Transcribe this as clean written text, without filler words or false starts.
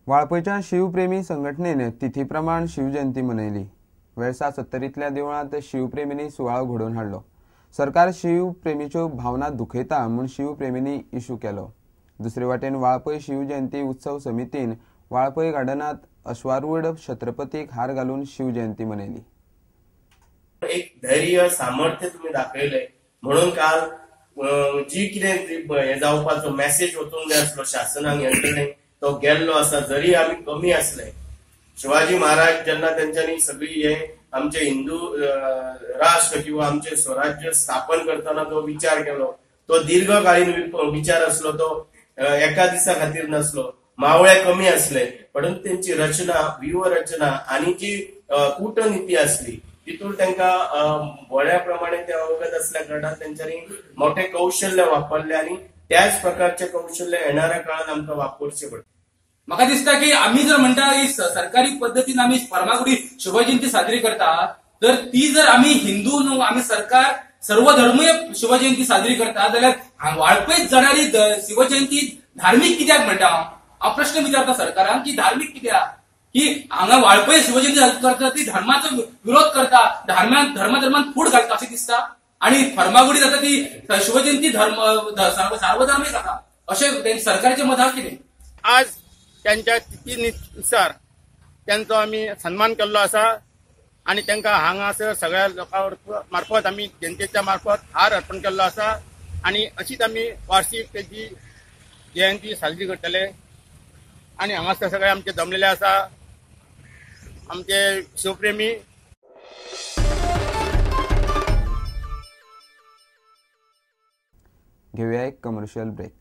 वाळपयच्या शिवप्रेमी संघटनेन तिथी प्रमाण शिवजयंती मनयली. वेळसा सत्तरींतल्या देवळांत शिवप्रेमींनी सुवाळो घडोवन हाडलो. सरकार शिवप्रेमीच्यो भावना दुखयता म्हूण शिवप्रेमींनी इशू केलो. दुसरे वाटेन वाळपय शिवजयंती उत्सव समितीन वाळपय गार्डनांत अश्वारूढ छत्रपतीक हार घालून शिवजयंती मनयली. एक धैर्य सामर्थ्य तुम्ही दाखयले म्हणून काल जी कितें हे जावपाचो मॅसेज वचूंक जाय आसलो शासनाक यंत्रणेक तो गेल्लो आसा. जरी आमी कमी आसले, शिवाजी महाराज जेन्ना तेंच्यांनी सगळी हे आमचे हिंदू राष्ट्र किंवा आमचे स्वराज्य स्थापन करतना जो विचार केलो तो दीर्घकालीन विचार आसलो, तो एका दिसा खातीर नासलो. मावळे कमी आसले परंतु तेंची रचना, व्यूह रचना आनी जी कूटनीती आसली तितून तांकां बऱ्या प्रमाणे ते अवगत असल्या कारणान तेंच्यांनी मोठे कौशल्य वापरले आनी त्याच प्रकारचे कौशल्य येणाऱ्या काळात आमकां वापरचे पडटा. म्हाका दिसता की आमी जर म्हणटा की सरकारी पद्दतीन आमी फर्मागुडी शिवजयंती साजरी करता, तर ती जर आमी हिंदू न्हू, आमी सरकार सर्वधर्मीय शिवजयंती साजरी करता जाल्यार वाळपयत जाणारी शिवजयंती धार्मीक कित्याक म्हणटा? हांव प्रश्न विचारता सरकारान की धार्मीक कित्याक? की हांगा वाळपय शिवजयंती करता ती धर्माचो विरोध करता, धर्मान फूट घालता अशें दिसता. आनी फर्मागुडी जाता ती शिवजयंती धर्म सार्वधर्मीक आसा अशें सरकारचें मत आसा कितें? आज त्यांच्या तिथीनुसार त्यांचो आमी सन्मान केल्लो आसा आनी तांकां हांगासर सगळ्या लोकां मार्फत आमी जनतेच्या मार्फत हार अर्पण केल्लो आसा आनी अशीच आमी वार्षिक तेजी जयंती साजरी करतले. आनी हांगासर सगळे आमचे जमलेले आसा आमचे शिवप्रेमी. घेऊया एक कमर्शियल ब्रेक.